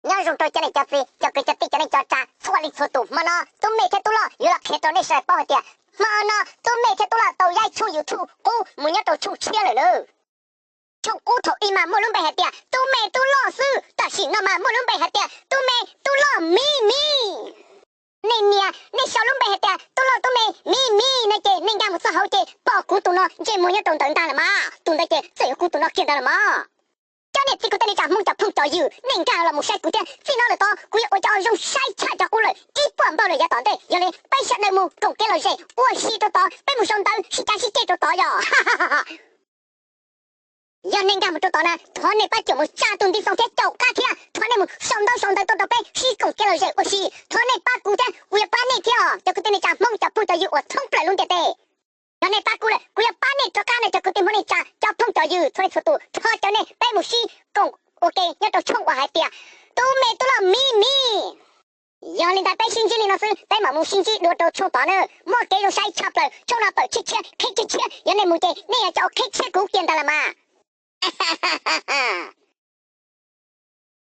Nyob zoo rau cov niam cov txiv, cov kwv cov tij, cov neej cov tsav txhua leej txhua tus. Hmo no Tub Mej thiab Tub Loj yuav los qhia rau nej sawv daws paub hais tias hmo no Tub Mej thiab Tub Loj tau yaib tshooj YouTube qub mus nyob rau tshooj tshiab lawm na. Tshooj qub thaum ub mas muaj lub npe hais tias Tub Mej Tub Loj xwb, tam sim no mas muaj lub npe hais tias Tub Mej Tub Loj Miv Miv. Nej nias, nej sau lub npe hais tias Tub Loj Tub Mej Miv Miv no ces nej nkag mus txog hauv ces pom kuv tus no ntsej muag nyob rau ntawd ntag los mas. Tus ntawd ces txawm yog kuv tus no kiag ntag los mas. Cov niam txiv kwv tij neej tsa Hmoob cov phooj cov ywg, nej nkag los mus saib kuv thiab. Txij no lawm tod kuv yuav ua cov zoo saib tshaj cov qub lawm ib puas npaug lawm yav tom ntej. Yog li peb sawv daws mus koom kev lom zem ua si rau tod, peb mus sau ntawv sib cav sib ceg rau tod yom. Yog nej nkag mus rau tod na, thov nej pab caum mus tsa tus ntiv xoo thiab caum qab thiab. Thov nej mus sau ntaub sau ntawv tuaj rau peb sib koom kev lom zem ua si. Thov nej pab kuv thiab kuv yuav pab nej thiab os cov kwv tij neej tsa Hmoob cov phooj cov ywg uas thoob plaws lub ntiaj teb. Yog nej pab kuv lawm kuv yuav pab nej rov qab na cov kwv tij Hmoob neej tsa cov phooj cov ywg txhua leej txhua tus. Thov caw nej peb mus sib koom ua ke nyob rau tshooj uas hais tias Tub Mej Tub Loj Miv Miv. Yog li ntawd peb sib ntsib li no xwb, peb mam mus sib ntsib dua rau tshooj tod na. Muaj kev zoo saib tshaj plaws, tshooj no pawm tshiab tshiab qhib tshiab tshiab, yog nej mus ces nej yog cov uas qhib tshiab kuv kiag ntag los mas.